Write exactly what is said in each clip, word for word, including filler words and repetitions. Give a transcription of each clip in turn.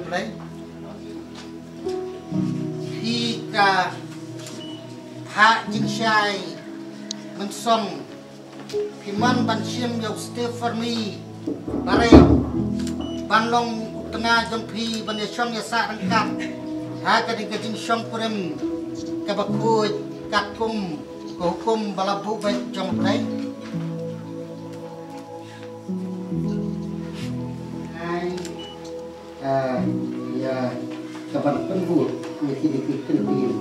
Blei. Phi ka phah jingshai mynsong, phi mon ban shim ïa u Steve Fermi Bareh ban long u tnga jong phi ban ïashong ïasah ryngkat ha kane ka jingshong kurim kaba khuid katkum ka hukum ba la buh beit jong U Blei. Ai, ah, ïa ka ban pynbud ïa kine ki kyntien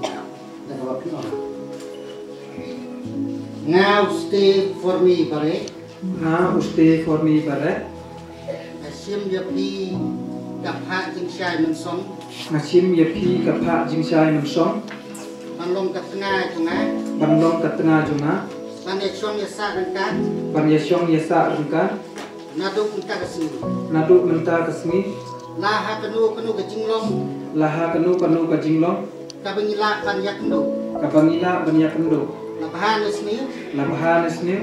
da kaba phi ong. Nga u Steve Fermi Bareh. Nga u Steve Fermi Bareh. Nga shim ïa phi ka phah jingshai mynsong. Nga shim ïa phi ka phah jingshai mynsong. Ban long ka tnga jong nga. Ban long ka tnga jong nga. Ban ïashong ïasah ryngkat. Ban ïashong ïasah ryngkat. Naduh mynta ka sngi. Naduh mynta ka sngi. La ha kano kano ka jinglong. La ha kano kano ka jinglong. Kaba ngi lah ban ïakynduh. Kaba ngi lah ban ïakynduh. La bha ne sniew. La bha ne sniew.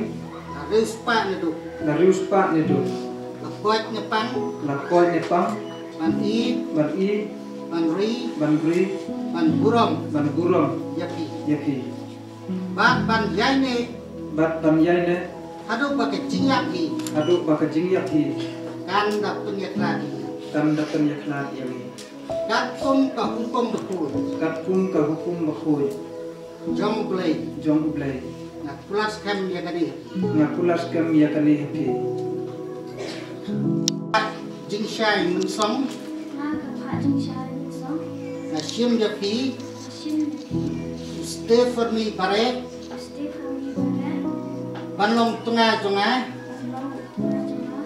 La riewspah ne duh. La riewspah ne duh. La koit ne pang. La koit ne pang. Ban ïeit. Ban ïeit. Ban ri. Ban ri. Ban burom. Ban burom. Ïa phi. Ïa phi. Bad ban ïaineh. Bad ban ïaineh. Haduh ba ka jingïap hi. Haduh ba ka jingïap hi. Kan da pynïakhlad ïa ngi. Kan da pynïakhlad ïa ngi. Katkum ka hukum bakhuid. Katkum ka hukum bakhuid. Jong U Blei. Jong U Blei. Nga kular skhem ïa kane. Nga kular skhem ïa kane ha phi. Jingshai mynsong. Nga ka phah jingshai mynsong. Nga shim ïa phi. Nga shim ïa phi. U Steve Fermi Bareh. U Steve Fermi Bareh. Ban long tnga jong nga. Ban long tnga jong nga.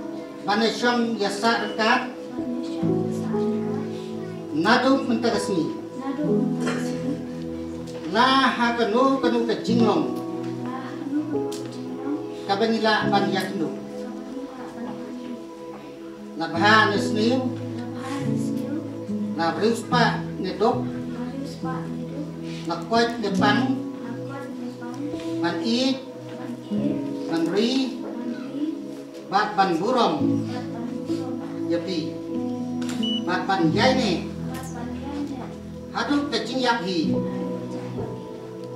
Ban ïashong ïasah ryngkat. Ban ïashong ïasah ryngkat. Naduh mynta ka sngi. Naduh mynta ka sngi. La ha kano kano ka jinglong. La ha kano kano ka jinglong. Kaba ngi lah ban ïakynduh. Kaba ngi lah ban ïakynduh. La bha ne sniew. La bha ne sniew. La riewspah ne duh. La riewspah ne duh. La koit ne pang. La koit ne pang. Ban ïeit. Ban ïeit. Ban ri. Ban ri. Bad ban burom. Bad ban burom. Ïa phi. Bad ban ïaineh. Bad ban ïaineh. Haduh ka jingïap hi. Haduh ka jingïap hi.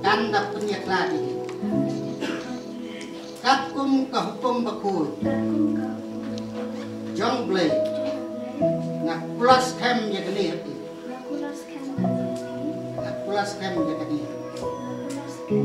Kan da pynïakhlad ïa ngi. Kan da pynïakhlad ïa ngi. Katkum ka hukum bakhuid. Katkum ka hukum bakhuid. Jong U Blei. Jong U Blei. Nga kular skhem ïa kane ha phi. Nga kular skhem ïa kane ha phi. Nga kular skhem ïa kane ha phi. Nga kular skhem ïa kane ha phi.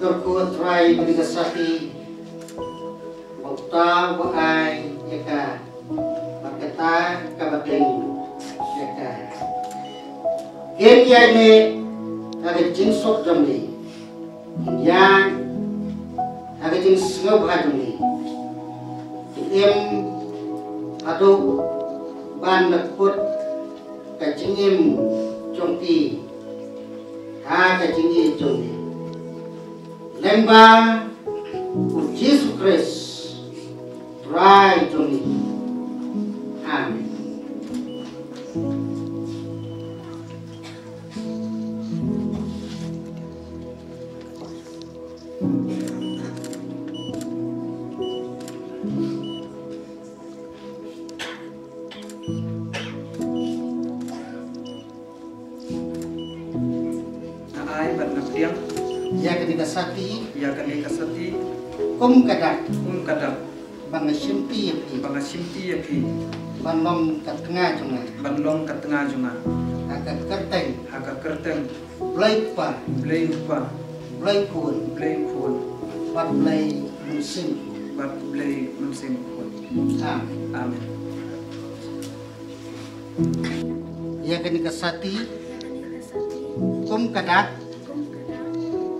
Kyrkhu Trai, kane ka sati ba uta u ba ai ïa ka, bad kata kaba tieng ïa ka. Kin ïaineh ha ka jingsuk jong ngi. Kin ïaid ha ka jingsngewbha jong ngi. Kin im haduh ban da kut ka jingim jong phi ha ka jingim jong ngi. Lyngba u Jisu Khrist, Trai jong ngi. Amen. Nga ai bad nga pdiang. Ïa kane ka sati. Ïa kane ka sati. Kum ka dak. Kum ka dak. Ba nga shimti ïa phi. Ba nga shimti ïa phi. Ban long ka tnga jong nga. Ban long ka tnga jong nga. Ha ka kyrteng. Ha ka kyrteng. Blei Kpa. Blei Kpa. Blei Khun. Blei Khun. Bad Blei Mynsiem. Bad Blei Mynsiem Khun. Amen. Amen. Ïa kane ka sati. Kum ka dak.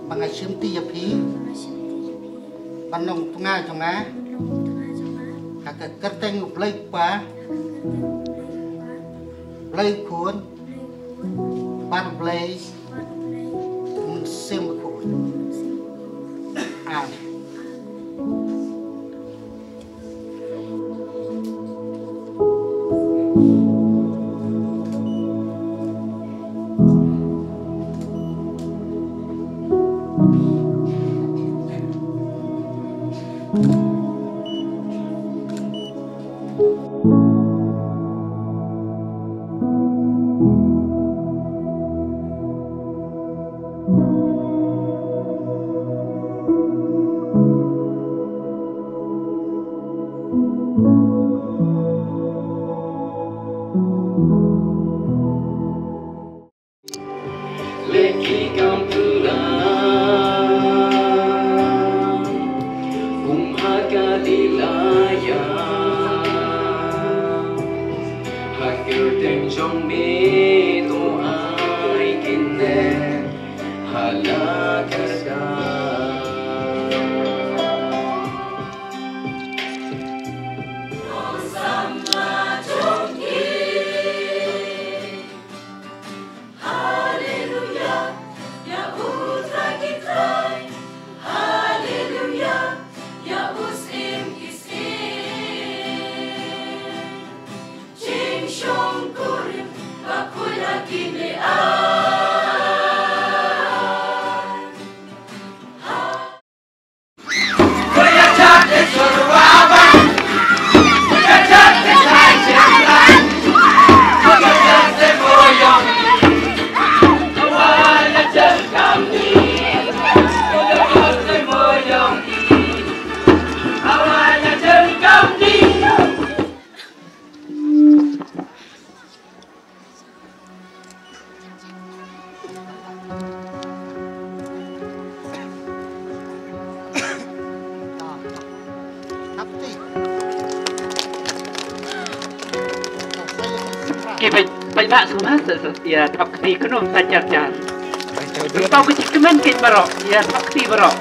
Ba nga shimti ïa phi. Ban long tnga jong nga. Ha ka kyrteng u Blei Kpa. Blei Khun. Bad Blei Mynsiem Khun. Amen. Lehki kam pura kum ha Galilaya, ha kyrteng jong me to ai kynnoh ha la ka sha. Haleluya, ïa u Trai ki trai. Haleluya, ïa u Syiem ki syiem. Jingshongkurim ba khuid ha ki mei-ïaid. Ki peit, peit ba sngewbha sa, sa, ïa thap kti khnum sa jar jar. Pau ki jingkmen ki baroh, ïa thap kti baroh.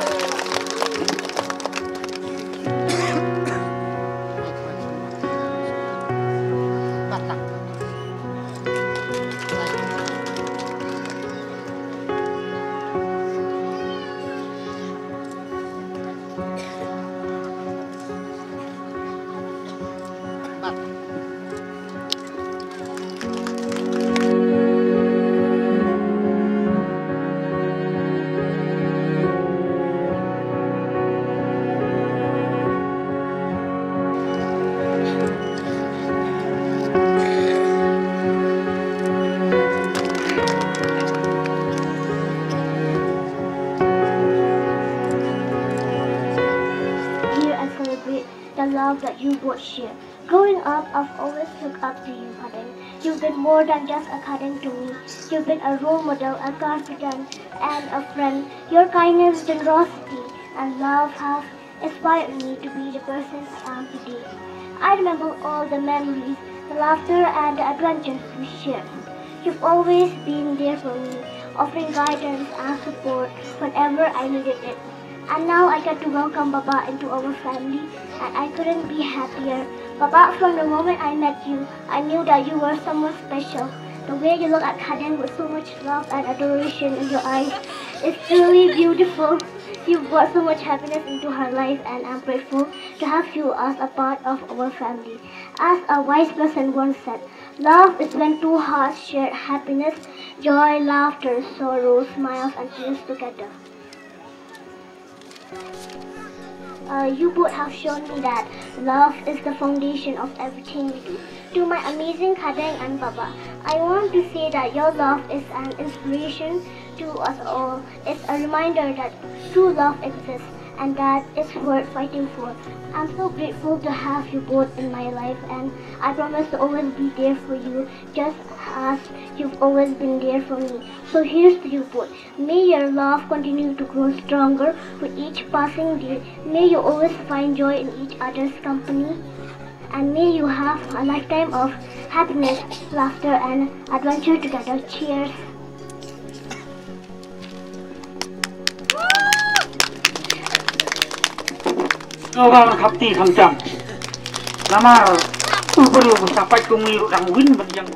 Here I celebrate the love that you both share. Growing up, I've always looked up to you, Khadeng. You've been more than just a Khadeng to me. You've been a role model, a confidant, and a friend. Your kindness, generosity, and love have inspired me to be the person I am today. I remember all the memories, the laughter, and the adventures we shared. You've always been there for me, offering guidance and support whenever I needed it. And now I get to welcome Baba into our family, and I couldn't be happier. Baba, from the moment I met you, I knew that you were someone special. The way you look at Khadeng with so much love and adoration in your eyes is truly beautiful. You brought so much happiness into her life, and I'm grateful to have you as a part of our family. As a wise person once said, "Love is when two hearts share happiness, joy, laughter, sorrow, smiles, and tears together." Uh, you both have shown me that love is the foundation of everything we do. To my amazing Khadeng and Baba, I want to say that your love is an inspiration to us all. It's a reminder that true love exists and that it's worth fighting for. I'm so grateful to have you both in my life, and I promise to always be there for you, just as you've always been there for me. So here's to you both. May your love continue to grow stronger with each passing day. May you always find joy in each other's company. And may you have a lifetime of happiness, laughter, and adventure together. Cheers. Nga wan khapti khamtam. Namar u briew u sa pait kum ngi ruh dang win ban jang.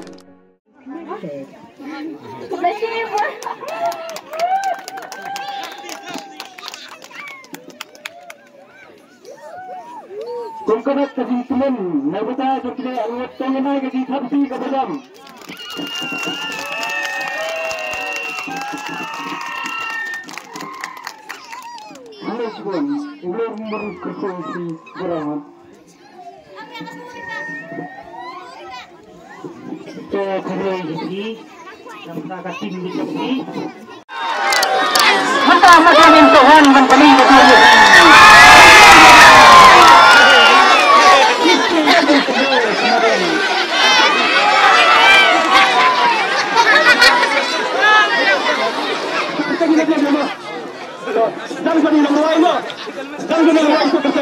Kum ka dei ka jingkmen na bynta jong kine, ngi tang ïa ka jingthap kti kaba dang. Hynrei shibun, u lor mur kyrkhu shi barahan. To khublei ïa phi, namar ka tim ïa phi. Mynta ma ka min to hon ban pynning ka tim ïa phi.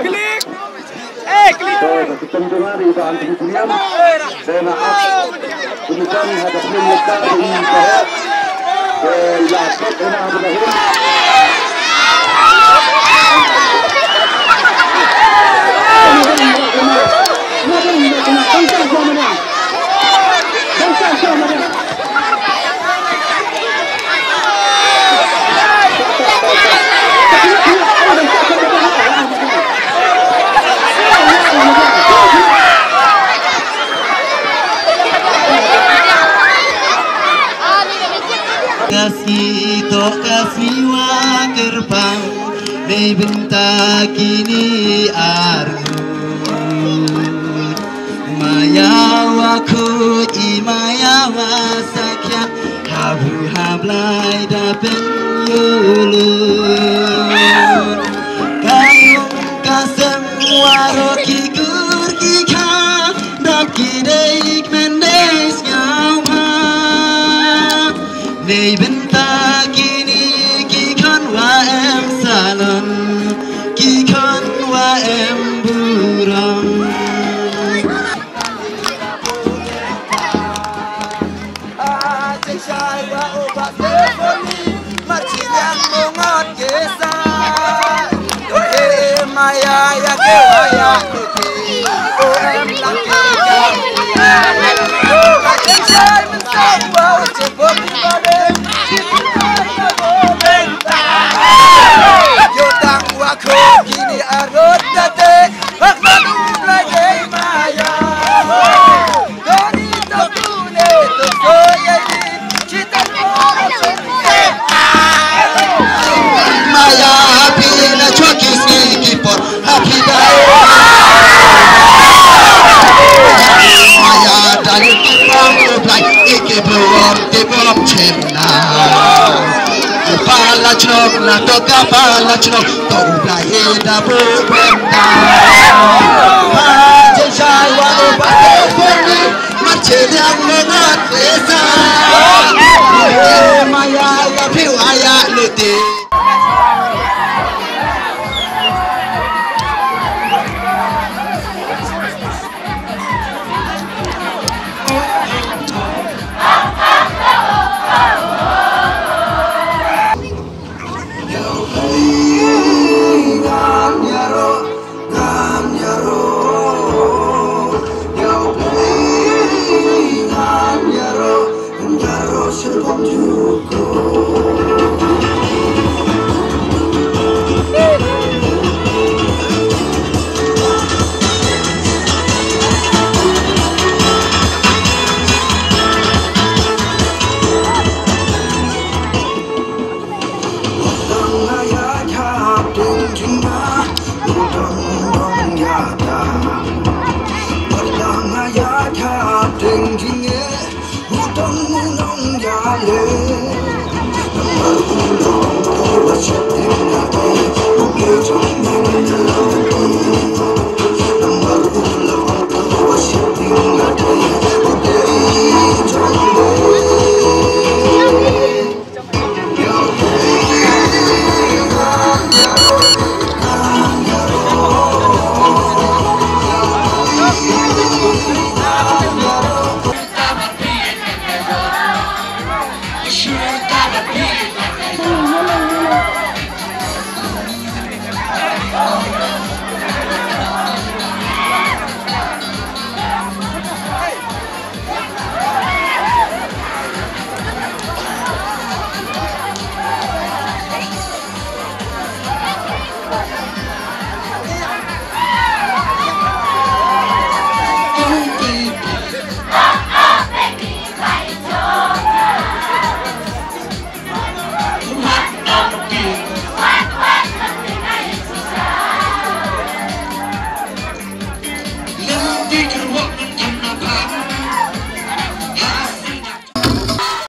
Klik. Eh, klik. Ka sngi to ka sngi wa kyrpang, dei bynta kine ar ngut. Maya wa khuid i maya wa sakhiah, ha bru ha blai da pynïoh lut. Ka ïung ka sem waroh ki kur ki kha, dap ki dei kmen dei sngewbha. Dei bynta kine ki khon wa em salon, ki khon wa em burom. Maya phi la chwa ki sngi ki por ha phi da. Maya da ïa ki pang u Blai, i ki burom ki burom chem na. Pala chnong na to ka pala chnong to u Blai e da bu benda. Ma jai shai wa u ba te poni ma che liang ne na te sa. Maya ya phi wa ya lu ti.